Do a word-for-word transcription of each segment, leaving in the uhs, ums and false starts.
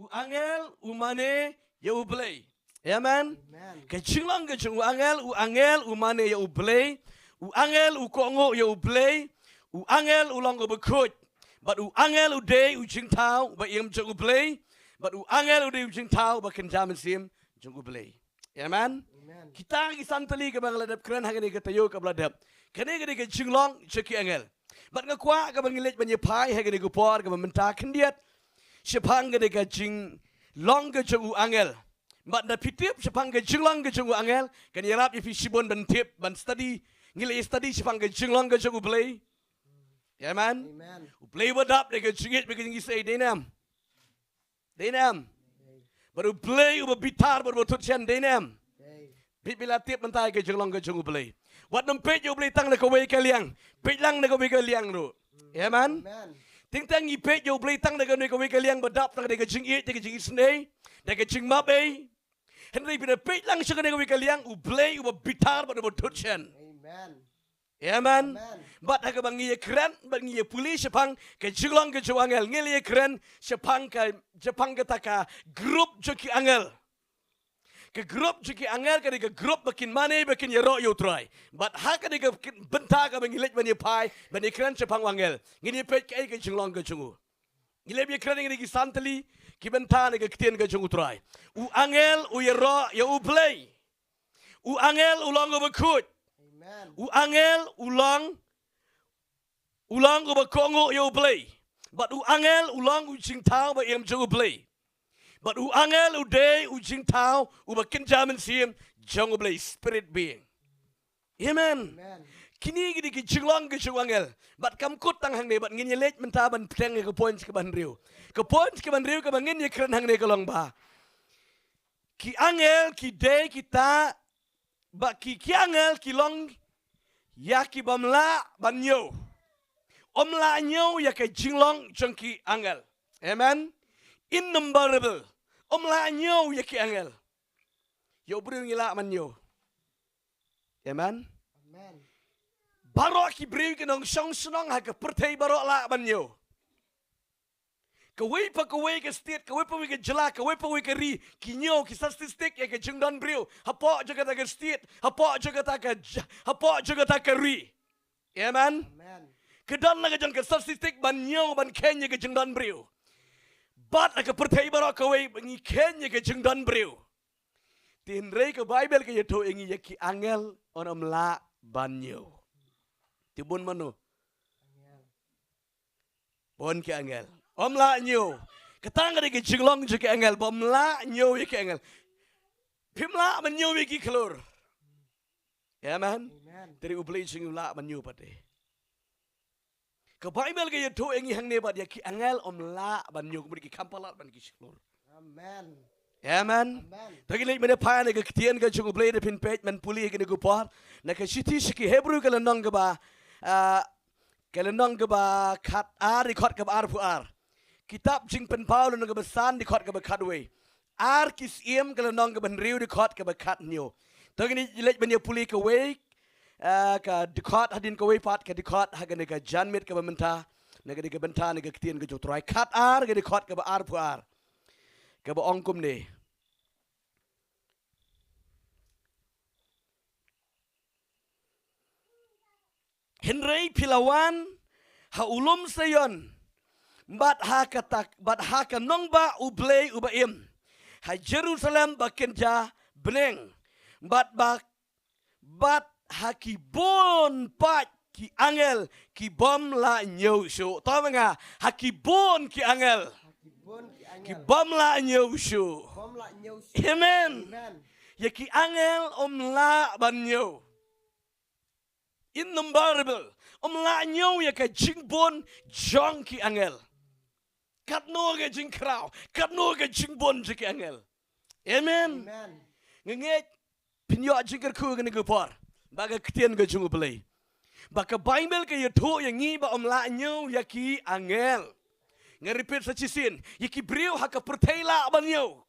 U angel u mane ïa U Blei. Amen. Amen. Ka jinglong ka jong u angel, u angel u mane ïa U Blei. U angel u kohnguh ïa U Blei. U angel u long uba khuid. Bad u angel u dei u jingthaw uba im jong U Blei. Bad u angel u dei u jingthaw uba kynja mynsiem jong U Blei. Amen. Amen. Kita ki san tylli kaba nga la dep kren ha kane ka taïew kaba la dep. Kane ka dei ka jinglong jong ki angel. Bad nga kwah kaba ngi leit ban ïa phai ha kane ka por kaba mynta khyndiat shaphang kane ka jinglong ka jong u angel. Bad da phi tip shaphang ka jinglong ka jong u angel, kan ïarap ïa phi shibun ban tip, ban study, ngi la ïa study shaphang ka jinglong ka jong U Blei. Amen. Amen. U Blei uba dap da ka jingïeit bad ka jingïaseng, dei ne em? Dei ne em? Bad U Blei uba bitar bad uba thut shen, dei ne em? Phi, phi la tip mynta ïa ka jinglong ka jong U Blei. Wat nym peit ïa U Blei tang na kawei ka liang. Peit lang na kawei ka liang ruh. Amen. Amen. Teng teng ngi peit ïa U Blei tang na kawei ka liang ba dap tang da ka jingïeit, da ka jingisynei, da ka jingmap ei. Hynrei phi da peit lang sha kane kawei ka liang, U Blei uba bitar bad uba thut shen. Amen. Amen. Amen. Bad ha kaba ngi ïa kren, bad ngi ïa pule shaphang ka jinglong ka jong u angel, ngi la ïa kren shaphang ka, shaphang kata ka group jong ki angel. Ka group jong ki angel ka dei ka group ba kin mane, ba kin ïaroh ïa U Trai. Bad ha kane ka bynta kaba ngi leit ban ïa phai, ban ïa kren shaphang u angel, ngin ïa peit kaei ka jinglong ka jong u. Ngi la ïa kren ïa kine ki san tylli ki bynta na ka ktien ka jong U Trai. U angel u ïaroh ïa U Blei. U angel u long uba khuid. Amen. U angel u long, u long uba kohnguh ïa U Blei. Bad u angel u long u jingthaw uba im jong U Blei. Bad u angel u dei u jingthaw uba kynja mynsiem jong U Blei, spirit being. Amen. Amen. Kine ki dei ki jinglong ki jong u angel. Bad kam kut tang hangne, bad ngin ïa leit mynta ban pdiang ïa ka point kaba hynriew. Ka point kaba hynriew kaba ngin ïa kren hangne ka long ba ki angel ki dei kita, ba ki, ki angel ki long ïa ki bym lah ban ñiew. Ym lah ñiew ïa ka jinglong jong ki angel. Amen. Innumerable. Ym lah ñiew ïa ki angel. Ïa u briew ngi lah ban ñiew. Amen. Amen. Baroh ki briew ki nongshong shnong ha ka pyrthei baroh lah ban ñiew. Kawei pa kawei ka state, kawei pa kawei ka jylla, kawei pa kawei ka ri, ki ñiew ki statistic ïa ka jingdon briew hapoh jong kata ka state, hapoh jong kata ka j-, hapoh jong kata ka ri. Amen. Amen. Ka don la ka jong ka statistic ban ñiew, ban kheiñ ïa ka jingdon briew. Bad ha ka pyrthei baroh kawei ba ngi kheiñ ïa ka jingdon briew. Te hynrei ka Baibl ka ïathuh ïa ngi ïa ki angel un ym lah ban ñiew. Te bun mano? Bun ki angel. Ym lah ñiew. Kata ka dei ka jinglong jong ki angel, ba ym lah ñiew ïa ki angel. Phim lah ban ñiew ïa ki khlur. Amen. Amen. Te U Blei jong ngi u lah ban ñiew pat de. Ka Baibl ka ïathuh ïa ngi hangne ba ïa ki angel ym lah ban ñiew, kumba ki kham palat ban ki shakhlur. Amen. Amen. Amen. To ngin leit mynta phai na ka ktien ka jong U Blei, da phin peit, ban pule ha kane ka por na ka shithi sha ki Hebru ka lynnong kaba, ah, ka lynnong kaba khatar, dkhot kaba arphew ar. Kitab Jingpynpaw lynnong kaba san, dkhot kaba khatwei. Ar Ki Syiem ka lynnong kaba hynriew, dkhot kaba khathynñiew. To ngin leit ban ïa pule kawei, ah, ka dkhot hadien kawei pat ka dkhot ha kane ka janmiet kaba mynta, na kane ka bynta na ka ktien ka jong U Trai. Khatar, ka dkhot kaba arphew ar, kaba ong kumne. Hynrei phi la wan ha u lum Sion, bad ha kata, bad ha ka nongbah U Blei uba im, ha Jerusalem ba kynja bneng, bad ba, bad ha ki bun pat ki angel ki bym lah ñiew shuh. To ma nga, ha ki bun ki angel. Ha ki bun ki angel. Ki bym lah ñiew shuh. Bym lah ñiew shuh. Amen. Amen. Ïa ki angel ym lah ban ñiew. Innumerable. Ym lah ñiew ïa ka jingbun jong ki angel. Katno ka jingkhraw, katno ka jingbun jong ki angel. Amen. Amen. Nga ngeit phin ïoh jingkyrkhu ha kane ka por ba ka ktien ka jong U Blei, ba ka Baibl ka ïathuh ïa ngi ba ym lah ñiew ïa ki angel. Nga repeat sa shisien, ïa ki briew ha ka pyrthei lah ban ñiew.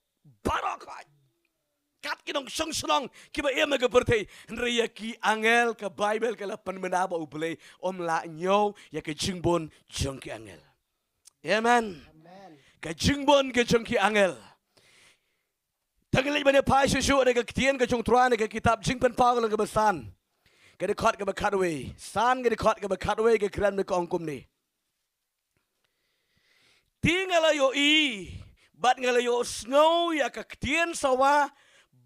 Baroh khoit. Kat ki nongshong shnong kiba im ha ka pyrthei. Hynrei ïa ki angel ka Baibl ka la pynbna ba U Blei um lah ñiew ïa ka jingbun jong ki angel. Amen. Amen. Ka jingbun ka jong ki angel. Tang leit ban ïa phai shuh shuh na ka ktien ka jong u Trai na ka kitab Jingpynpaw ka lynnong kaba san, ka dkhot kaba khatwei. San ka dkhot kaba khatwei ka kren bad ka ong kumne. Te nga la ïohi bad nga la ïohsngew ïa ka ktien sawa,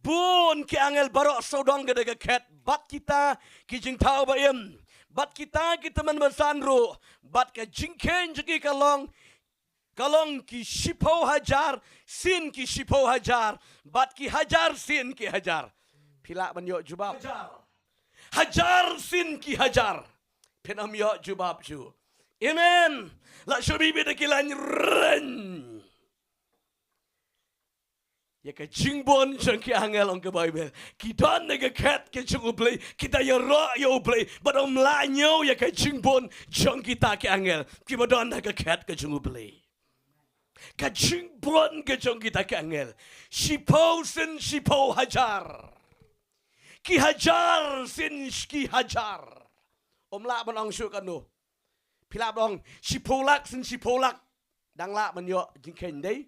bun ki angel baroh sawdong ka da ka khet, bad kita ki jingthaw ba im, bad kita ki tymmen basan ruh, bad ka jingkheiñ jong ki ka long, ka long ki shiphew hajar sien ki shiphew hajar, bad ki hajar sien ki hajar. Phi lah ban ïoh jubab? Hajar sien ki hajar. Phin ym ïoh jubab shuh. Amen. La shu bit bit ki lain reng. Ïa ka jingbun jong ki angel ong ka Baibl, ki don ha ka khet ka jong U Blei, kita ïaroh ïa U Blei, bad ym lah ñiew ïa ka jingbun jong kita ki angel kiba don ha ka khet ka jong U Blei. Ka jingbun ka jong kita ki angel, shiphew sien shiphew hajar, ki hajar sien ki hajar. Ym lah ban ong shuh katno. Phi lah ban ong shiphew lak sien shiphew lak. Dang lah ban ïoh jingkheiñ dei.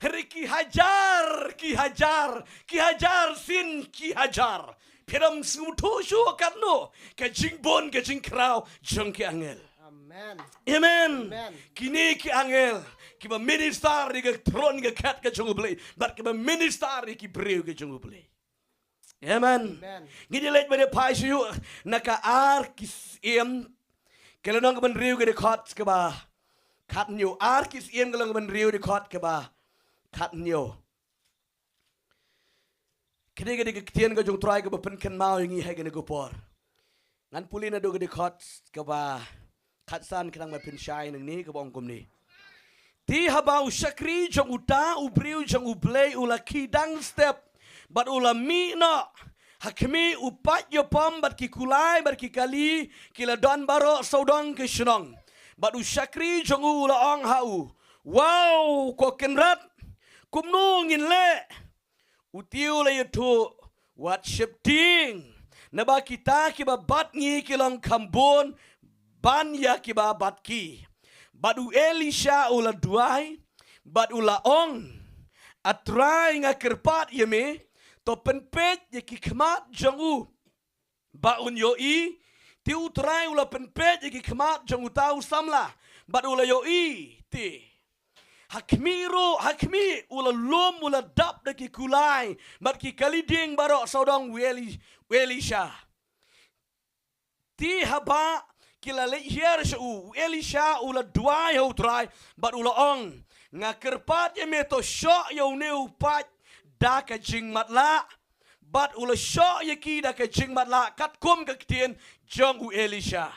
Hynrei ki hajar, ki hajar, ki hajar sien ki hajar. Phi ym sngewthuh shuh katno ka jingbun ka jingkhraw jong ki angel. Amen. Amen. Amen. Kine ki angel kiba minister ïa ka throne ka khet ka jong U Blei, bad kiba minister ïa ki briew ka jong U Blei. Amen. Amen. Ngi dei leit ban ïa phai shuh na ka Ar Ki Syiem ka lynnong kaba hynriew ka dkhot kaba khathynñiew. Ar Ki Syiem ka lynnong kaba hynriew dkhot kaba khathynñiew. Kane ka dei ka ktien ka jong U Trai kaba pynkynmaw ïa ngi ha kane ka por. Ngan pule naduh ka dkhot kaba khatsan khnang ba phin shai nangne, kaba ong kumne. Te haba u shakri jong uta u briew jong U Blei u la khie dang step bad u la mih noh, ha khmih, u paid ïapom bad ki kulai bad ki kali ki la don baroh sawdong ka shnong. Bad u shakri jong u u la ong ha u, "Wow, ko Kynrad, kumno ngin leh?" Uta u la ïathuh, "Wat sheptieng, naba kita kiba bat ngi ki long kham bun ban ïa kiba bat ki." Bad u Elisha u la duwai bad u la ong, "A Trai, nga kyrpad ïa me, to pynpeit ïa ki khmat jong u ba un ïohi." Te u Trai u la pynpeit ïa ki khmat jong uta u samla bad u la ïohi. Te ha khmih ruh, ha khmih u la lum, u la dap da ki kulai bad ki kali dieng baroh sawdong u Eli-, u Elisha. Te haba ki la leit hiar sha u, u Elisha u la duwai ha u Trai bad u la ong, "Nga kyrpad ïa me, to shoh ïa une u paid da ka jingmatlah." Bad u la shoh ïa ki da ka jingmatlah katkum ka ktien jong u Elisha.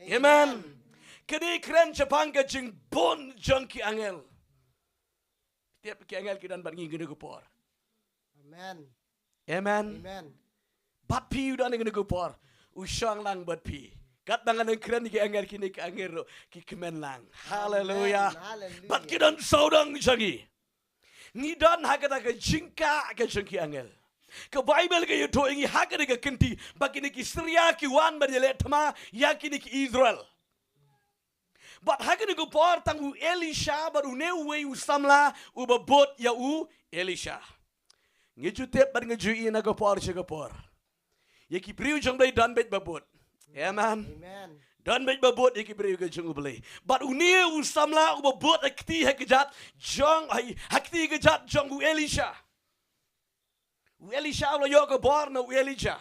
Amen. Amen. Kane kren shaphang ka jingbun jong ki angel. Tip ki angel ki don bad ngi kane ka por. Amen. Amen. Amen. Bad phi u don kane ka por, u shong lang bad phi. Katba ngan kren ki angel, kine ki angel ruh ki kmen lang. Haleluya. Amen. Haleluya. Bad ki don sawdong jong ngi. Ngi don ha kata ka jingkah ka jong ki angel. Ka Baibl ka ïathuh ïa ngi ha kane ka kynti ba kine ki Syria ki wan ban ïaleh thma ïa kine ki Israel. Bad ha kane ka por tang u Elisha bad une uwei u samla uba bud ïa u Elisha. Ngi ju tip bad ngi ju ïohi na ka por sha ka por, ïa ki briew jong U Blei don beit ba bud. Amen. Amen. Don beit ba bud ïa ki briew ka jong U Blei. Bad une u samla uba bud ha kti ha kjat jong, ha, ha kti ha kjat jong u Elisha. U Elisha u la ïoh ka bor na u Elijah.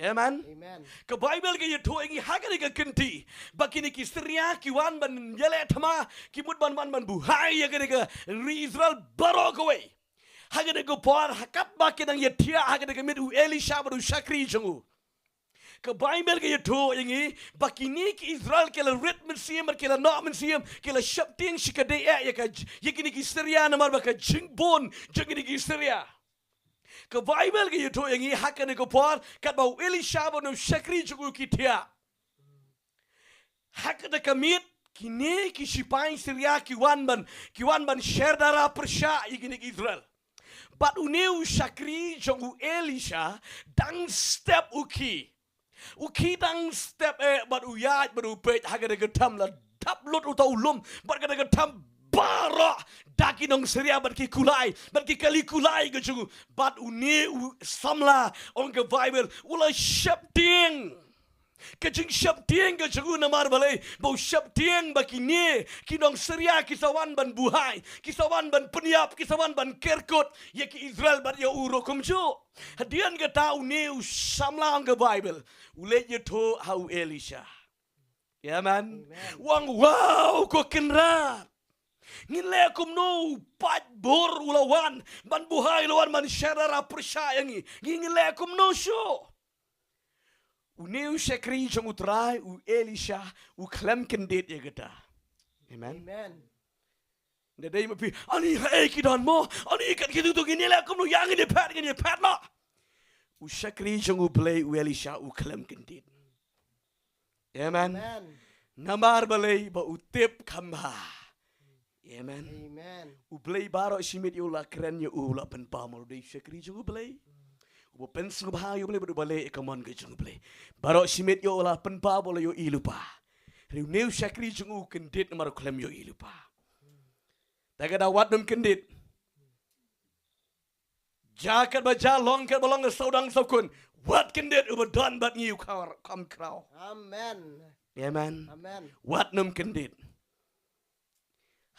Amen. Amen. Ka Baibl ka ïathuh ïa ngi ha kane ka kynti ba kine ki Syria ki wan ban ïaleh thma, ki mut ban, ban, ban buhai ïa kane ka ri Israel baroh kawei. Ha kane ka por, ha katba ki dang ïathiah ha kane ka miet, u Elisha bad u shakri jong u. Ka Baibl ka ïathuh ïa ngi ba kine ki Israel ki la rit mynsiem bad ki la noh mynsiem, ki la sheptieng shikatdei eh ïa ka j-, ïa kine ki Syria namar ba ka jingbun jong kine ki Syria. Ka Baibl ka ïathuh ïa ngi ha kane ka por katba u Elisha bad u shakri jong u ki thiah, ha kata ka miet kine ki shipai Syria ki wan ban, ki wan ban sher dara pyrshah ïa kine ki Israel. Bad une u shakri jong u Elisha dang step u khie. U khie dang step eh bad u ïaid bad u peit, ha kata ka them la dap lut uta u lum bad kata ka them baroh da ki nong Syria bad ki kulai bad ki kali kulai ka jong u. Bad une u samla, ong ka Bible, u la sheptieng. Ka jingsheptieng ka jong u namar balei? Ba u sheptieng ba kine ki nong Syria ki sa wan ban buhai, ki sa wan ban pynïap, ki sa wan ban kerkut ïa ki Israel bad ïa u ruh kumjuh. Hadien kata une u samla, ong ka Bible, u leit ïathuh ha u Elisha. Amen. Amen. U ong, wow, ko Kynrad, ngin leh kumno? U paid bor u la wan ban buhai, u la wan ban sher, u la pyrshah ïa ngi. Ngi, ngin leh kumno shuh? Une u shakri jong U Trai, u Elisha, u khlem kyndit ïa kata. Amen. Amen. Nda dei ma phi, ani haei ki don mo, ani kat ki tu tu, ngin ïa leh kumno, ïa ngin ïa phet, ngin ïa phet noh. U shakri jong U Blei, u Elisha, u khlem kyndit. Amen. Amen. Namar balei? Ba u tip kham bha. Amen. Amen. U Blei baroh shi miet ïa u la kren ïa u, u la pynpaw ma u dei u shakri jong U Blei. Uba pynsngewbha ïa U Blei bad uba leh ïa ka mon ka jong U Blei. Baroh shi miet ïa u la pynpaw ba u la ïohi lypa. Hynrei une u shakri jong u kyndit namar u khlem ïohi lypa. Te ka daw wat nym kyndit. Jia katba jia, long katba long, sawdong sawkun, wat kyndit, uba don bad ngi u kham, kham khraw. Amen. Amen. Amen. Wat nym kyndit.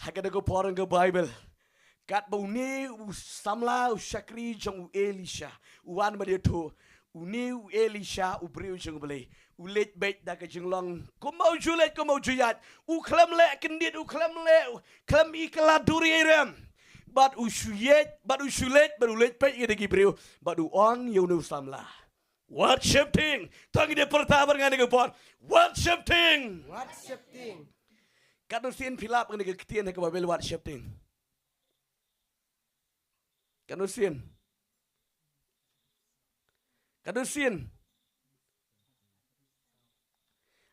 Ha kata ka por, ong ka Bible, katba une u samla, u shakri jong u Elisha u wan ban ïathuh, une u Elisha, u briew jong U Blei, u leit beit da ka jinglong kumba u ju leit, kumba u ju ïaid. U khlem leh kyndit, u khlem leh, u khlem i kylla dur ïa i rem. Bad u shu ïaid, bad u shu leit, bad u leit peit ïa ki briew, bad u ong ïa une u samla, wat sheptieng. To ngin ïa pyrta bad nga ha kane ka por, wat sheptieng. Wat sheptieng. Katno sien phi lap ïa kane ka ktien ha ka Baibl, wat sheptieng? Katno sien? Katno sien?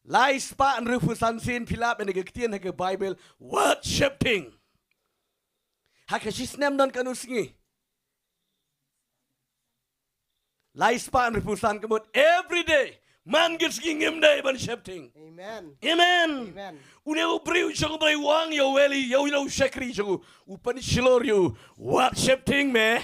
Lai spah hynriewphew san sien phi lap ïa kane ka ktien ha ka Baibl, wat sheptieng. Ha ka shi snem don katno sngi? Lai spah hynriewphew san, ka mut every day, man ka sngi ngim dei ban sheptieng. Amen. Amen. Amen. Une u briew jong U Blei u ong ïa u Eli, ïa u, ïa u shakri jong u, u pynshlur ïa u, wat sheptieng me.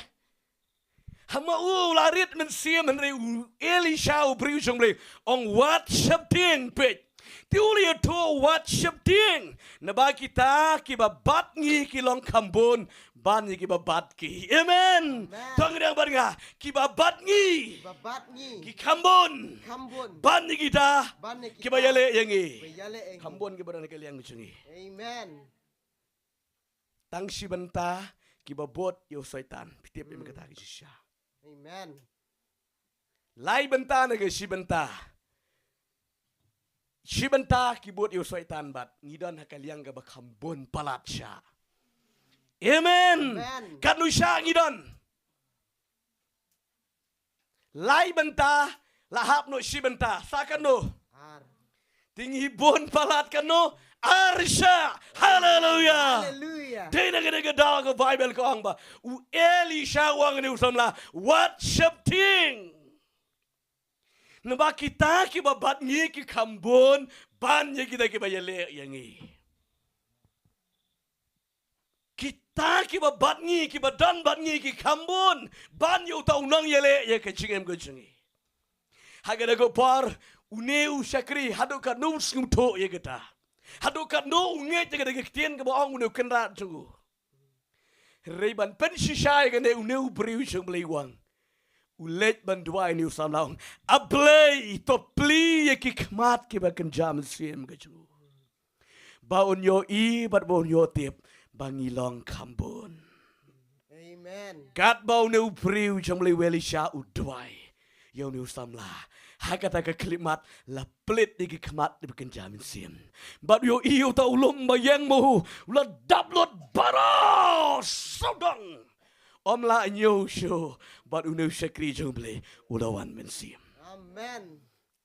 Haba u la rit mynsiem, hynrei u Elisha, u briew jong U Blei, ong wat sheptieng, peit. Te u la ïathuh wat sheptieng, naba kita kiba bat ngi ki long kham bun ban ïa kiba bat ki. Amen. Amen. To ngin ong bad nga, kiba bat ngi, kiba bat ngi, ki kham bun, kham bun, ban ïa kita, ban ïa kita, kiba ïaleh ïa ngi, kiba ïaleh ïa ngi. Kham bun kiba don ha ka liang jong ngi. Amen. Tang shi bynta kiba bud ïa u Soitan. Phi tip em kata ka shisha? Amen. Lai bynta na ka shi bynta. Shi bynta ki bud ïa u Soitan bad ngi don ha ka liang kaba kham bun palat sha. Amen. Amen. Katno sha ngi don? Lai bynta, la hap noh shi bynta. Sa katno? Ar. Te ngi bun palat katno? Ar sha. Haleluya. Haleluya. Te na ka, na ka daw ka Baibl ka ong ba u Elisha u ong ïa une u samla, wat sheptieng. Naba kita kiba bat ngi ki kham bun ban ïa kita kiba ïaleh ïa ngi. Kita kiba bat ngi, kiba don bad ngi ki kham bun ban ïa uta u nongïaleh ïa ka jingim ka jong ngi. Ha kata ka por une u shakri haduh katno u sngewthuh ïa kata, haduh katno u ngeit ïa kata ka ktien kaba ong une u kynrad jong u. Hynrei ban pynshisha ïa kane, une u briew jong U Blei u ong, u leit ban duwai, une u samla u ong, A Blei, to plie ïa ki khmat kiba kynja mynsiem ka jong u, ba un ïohi bad ba un ïohtip ba ngi long kham bun. Amen. Katba une u briew jong U Blei u Elisha u duwai ïa une u samla, ha kata ka khyllipmat la plie ïa ki khmat kiba kynja mynsiem. Bad u ïohi uta u lum ba ïeng ma u u la dap lut baroh sawdong. Ym lah ñiew shuh, bad une u shakri jong U Blei u la wan mynsiem. Amen.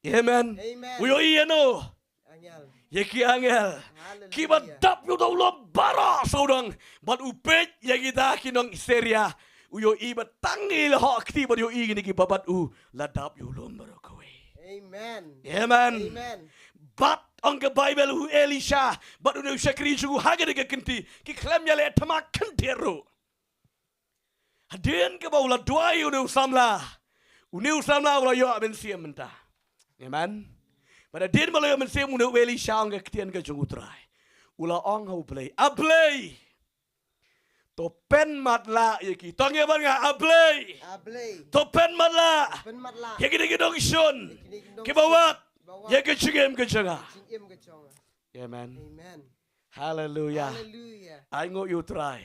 Amen. Amen. U ïohi ïa no? Angel. Ïa ki angel. Haleluya. Kiba dap ïa uta u lum baroh sawdong. Bad u peit ïa kita ki nong Syria. U ïohi ba tang i la hok kti, bad u ïohi kine kiba bat u la dap ïa u lum baroh kawei. Amen. Amen. Amen. Bad Ong ka Baibl u Elisha bad une u shakri jong u ha kane ka kynti ki khlem ïaleh thma khyndiat ruh. Hadien kaba u la duwai ïa une u samla, une u samla u la ïoh mynsiem mynta. Amen. Bad hadien ba la ïoh mynsiem, une u Elisha, ong ka ktien ka jong U Trai, u la ong ha U Blei, A Blei, to pynmatlah ïa ki. To ngin ong bad nga, A Blei, A Blei, to pynmatlah pynmatlah ïa kine ki nongshun ïa kine ki nongshun kiba wad kiba wad ïa ka jingim ka jong nga. Jingim ka jong nga. Amen. Amen. Haleluia. Haleluia. Ai nguh ïa U Trai.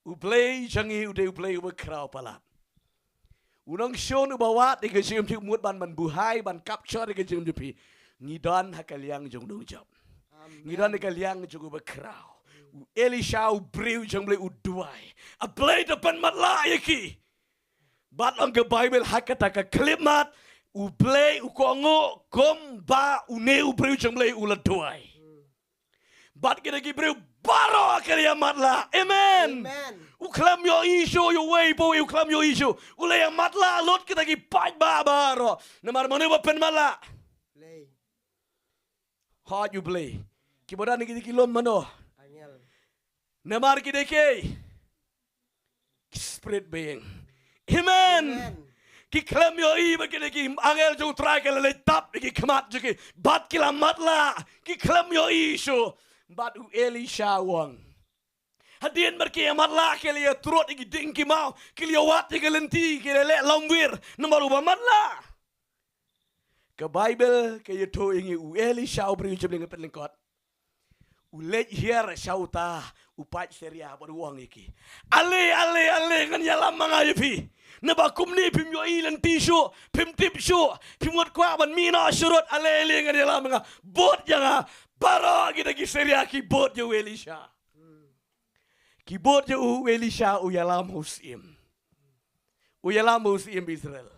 U Blei jong ngi u dei U Blei uba khraw palat. U nongshun uba wad ïa ka jingim jong phi, mut ban, ban buhai, ban capture ïa ka jingim jong phi, ngi don ha ka liang jong u nongjop. Amen. Ngi don ha ka liang jong uba khraw. U Elisha, u briew jong U Blei, u duwai, A Blei, to pynmatlah ïa ki. Bad ong ka Baibl, ha kata ka khyllipmat U Blei u kohnguh kumba une u briew jong U Blei u la duwai. Bad kita ki briew baroh ki la ïa matlah. Amen. Amen. U khlem ïohi shuh ïa uwei pa uwei, u khlem ïohi shuh. U la ïa matlah lut kita ki paidbah baroh. Namar mano ba pynmatlah? Blei. Hooid, U Blei. Kiba don ha kita ki lum mano? Angel. Namar ki dei ki spirit being. Amen. Amen. Ki khlem ïohi ba kine ki angel jong U Trai ki la leit tap ïa ki khmat jong ki bad ki la matlah. Ki khlem ïohi shuh. Bad u Elisha u ong, hadien ba ki ïa matlah, ki la ïa trud ïa ki dieng ki maw, ki la ïa wad ïa ki lynti, ki la leh lamwir namar uba matlah. Ka Baibl ka ïathuh ïa ngi, u Elisha, u briew jong U Blei, nga pynlyngkot, u leit hiar sha uta u paid Syria bad u ong ïa ki, ale, ale, ale, ngan ïalam ma nga ïa phi. Naba kumne phim ïohi lynti shuh, phim tip shuh, phim mut kwah ban mih noh sharud, ale, ale, ngan ïalam ma nga. Bud ïa nga. Baroh kita ki Syria ki bud ïa u Elisha. Ki bud ïa u, u Elisha u ïalam ha u syiem. U ïalam ha u syiem Israel.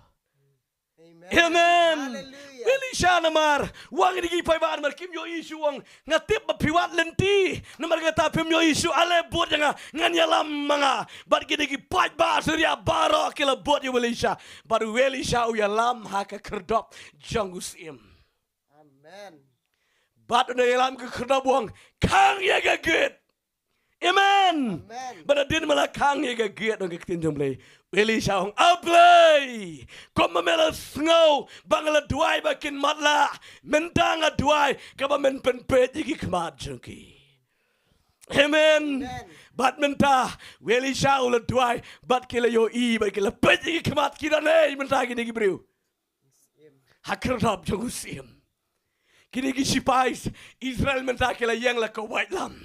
Amen. Amen. Haleluia. Elisha namar u ong ïa ki paidbah namar kim ïohi shuh, u ong, nga tip ba phi wad lynti, namar kata phim ïohi shuh, ale bud ïa nga, ngan ïalam ma nga. Bad kine ki paidbah Syria baroh ki la bud ïa u Elisha. Bad u Elisha u ïalam ha ka khyrdop jong u syiem. Amen. Bad u ïalam ka khyrdop, u ong, khang ïa ka gate. Amen. Amen. Bad hadien ba la khang ïa ka gate, ong ka ktien jong U Blei, u Elisha u ong, A Blei, kumba me la sngew ba nga la duwai ba kin matlah, mynta nga duwai kaba men pynpeit ïa ki khmat jong ki. Amen. Amen. Bad mynta u Elisha u la duwai bad ki la ïohi bad ki la peit ïa ki khmat, ki don ei mynta kine ki briew ha khyrdop jong u syiem. Kine ki sipai Israel mynta ki la ïeng la ka waitlam.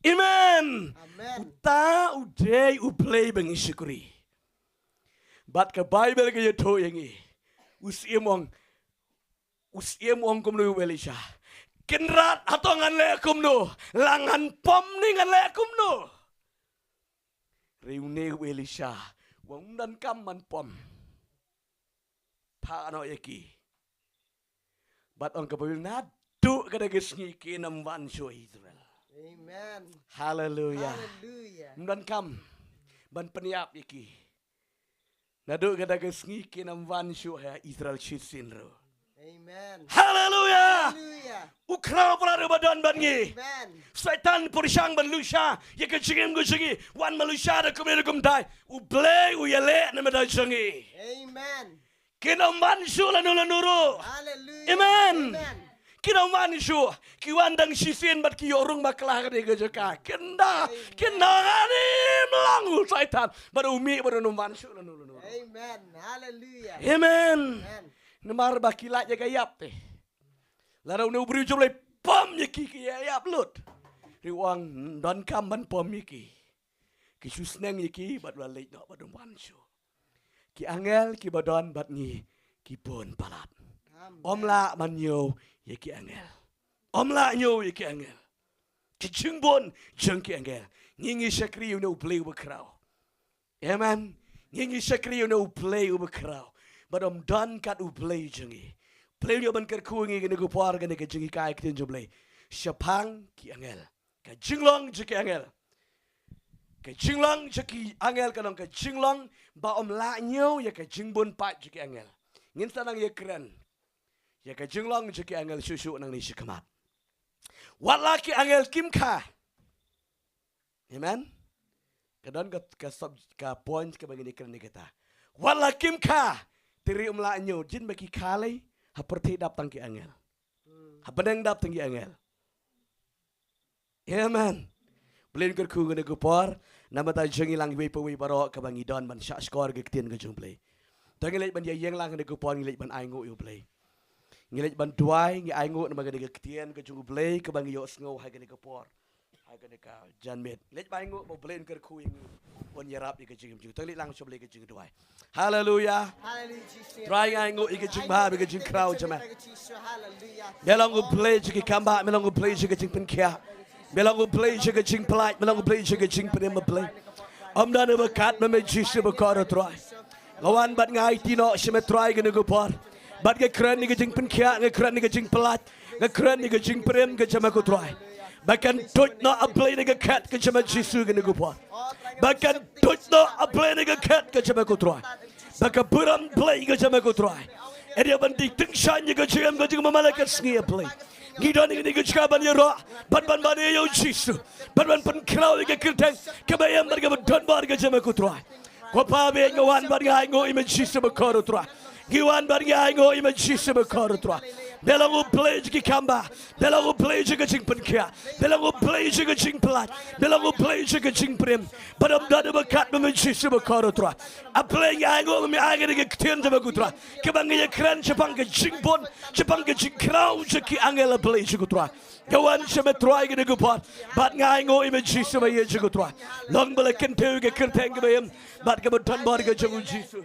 Amen. Amen. Uta u dei U Blei ba ngi shakri. Bad ka Baibl ka ïathuh ïa ngi, u syiem u ong, u syiem u ong kumno ïa u Elisha? Kynrad, hato ngan leh kumno? La ngan pom ne ngan leh kumno? Hynrei une u Elisha u ong, ym donkam ban pom. Phah noh ïa ki. Bad ong ka Baibl, naduh kata ka sngi kin ym wan shuh ha Israel. Amen. Haleluia. Haleluia. Ym donkam ban pynïap ïa ki. Naduh kata ka sngi kin ym wan shuh ha Israel shisien ruh. Amen. Haleluia. Haleluia. U khraw palat uba don bad ngi. Amen. Soitan pyrshang ban lushai ïa ka jingim ka jong ngi, wan ban lushai da kumne da kumtai. U Blei u ïaleh na ka bynta jong ngi. Amen. Kin ym wan shuh lano lano ruh. Haleluia. Amen. Amen. Kin ym wan shuh. Ki wan dang shisien bad ki ïoh rung bakla ha kane ka jaka. Kynda, amen, kynda, ngan im lang u Soitan bad u mih bad un ym wan shuh lano lano ruh. Amen. Haleluia. Amen. Amen. Namar ba ki lait ïa ka ïap te. Lada une u briew jong U Blei pom ïa ki, ki ïa ïap lut. Hynrei u ong, ym donkam ban pom ïa ki. Ki shu sneng ïa ki bad u la leit noh bad um wan shuh. Ki angel kiba don bad ngi ki bun palat. Amen. Ym lah ban ñiew ïa ki angel. Ym lah ñiew ïa ki angel. Ki jingbun jong ki angel. Ngi ngi shakri ïa une U Blei uba khraw. Amen. Ngi ngi shakri ïa une U Blei uba khraw. Bad ym don kat U Blei jong ngi. Blei un ïoh ban kyrkhu ïa ngi kane ka por, kane ka jinghikai ktien jong U Blei shaphang ki angel. Ka jinglong jong ki angel. Ka jinglong jong ki angel ka long ka jinglong ba ym lah ñiew ïa ka jingbun pat jong ki angel. Ngin sa nang ïakren Ïa ka jinglong jong ki angel shuh shuh nangne shakhmat. Wat la ki angel kim kha. Amen. Ka don ka, ka sub, ka point kaba ngin ïakren ïa kata. Wat la kim kha. Te ri um lah ñiew, jin ba ki kha lei. Ha pyrthei dap tang ki angel. Ha bneng dap tang ki angel. Amen. Blei un kyrkhu kane ka por. Namar ta jong ngi lang iwei pa iwei baroh kaba ngi don ban shah shkor ka ktien ka jong U Blei. To ngi leit ban ïa ïeng lang kane ka por, ngi leit ban ainguh ïa U Blei. Ngi leit ban duwai, ngi ainguh namar kane ka ktien ka jong U Blei kaba ngi ïohsngew ha kane ka por. Ha kane ka janmiet. Leit ban ainguh ba U Blei un kyrkhu ïa ngi. Un ïarap ïa ka jingim jong ngi. To ngi leit lang sha U Blei ka jingduwai. Haleluya. Haleluya, Jisu. Trai, nga ainguh ïa ka jingbha, ïa ka jingkhraw jong me. Haleluya. Me long U Blei jong ki kambah, me long U Blei jong ka jingpynkhiah. Me long U Blei jong ka jingpyllait, me long U Blei jong ka jingpynim, U Blei. Ym don uba kat ma me Jisu bakordor, Trai. Nga wan bad nga aiti noh sha me Trai kane ka por. Bad nga kren ïa ka jingpynkhiah, nga kren ïa ka jingpyllait, nga kren ïa ka jingpynim ka jong me ko Trai. Ba kan tuid noh, A Blei, na ka khet ka jong me Jisu kane ka por. Ba kan tuid noh, A Blei, na ka khet ka jong me ko Trai. Ba ka burom Blei ka jong me ko Trai. Ïa ban dei tyngshaiñ ïa ka jingim ka jong me man la ka sngi, A Blei. Ngi don ïa kane ka jaka ban ïaroh, ban ban ban ïa U Jisu, ban ban pynkhraw ïa ka kyrteng kaba im bad kaba donbor ka jong me ko Trai. Ko Pa, ba nga wan bad nga ainguh ïa me Jisu bakordor, Trai. Ngi wan bad nga ainguh ïa me Jisu bakordor, Trai. Me long U Blei jong ki kambah, me long U Blei jong ka jingpynkhiah, me long U Blei jong ka jingpyllait, me long U Blei jong ka jingpynim. Bad ym don uba kat ma me Jisu bakordor, Trai. A Blei, nga ainguh ba me ai kane ka ktien jong me ko Trai, kaba ngi ïakren shaphang ka jingbun, shaphang ka jingkhraw jong ki angel, A Blei jong ko Trai. Nga wan sha me Trai kane ka por, bad nga ainguh ïa me Jisu ba ïeit jong ko Trai. Long ba la kyntiew ka kyrteng kaba im bad kaba donbor ka jong U Jisu.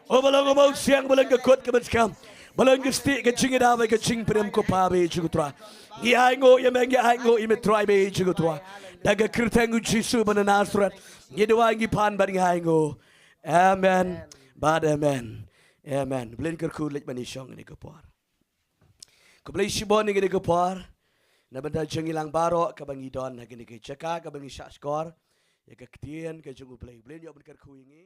O ba long u mawsiang, ba long ka kut kaba skhem, ba long ka stieh, ka jingïada bad ka jingpynim ko Pa ba ïeit jong ko Trai. Ngi ainguh ïa me, ngi ainguh ïa me Trai ba ïeit jong ko Trai. Da ka kyrteng U Jisu ba na Nasareth ngi duwai, ngi pan bad ngi ainguh. Amen. Bad amen. Amen. Blei un kyrkhu, leit ban ïashong ha kane ka por. Khublei shibun ha kane ka por na bynta jong ngi lang baroh kaba ngi don ha kane ka jaka kaba ngi shah shkor ïa ka ktien ka jong U Blei. Blei un ïoh ban kyrkhu ïa ngi.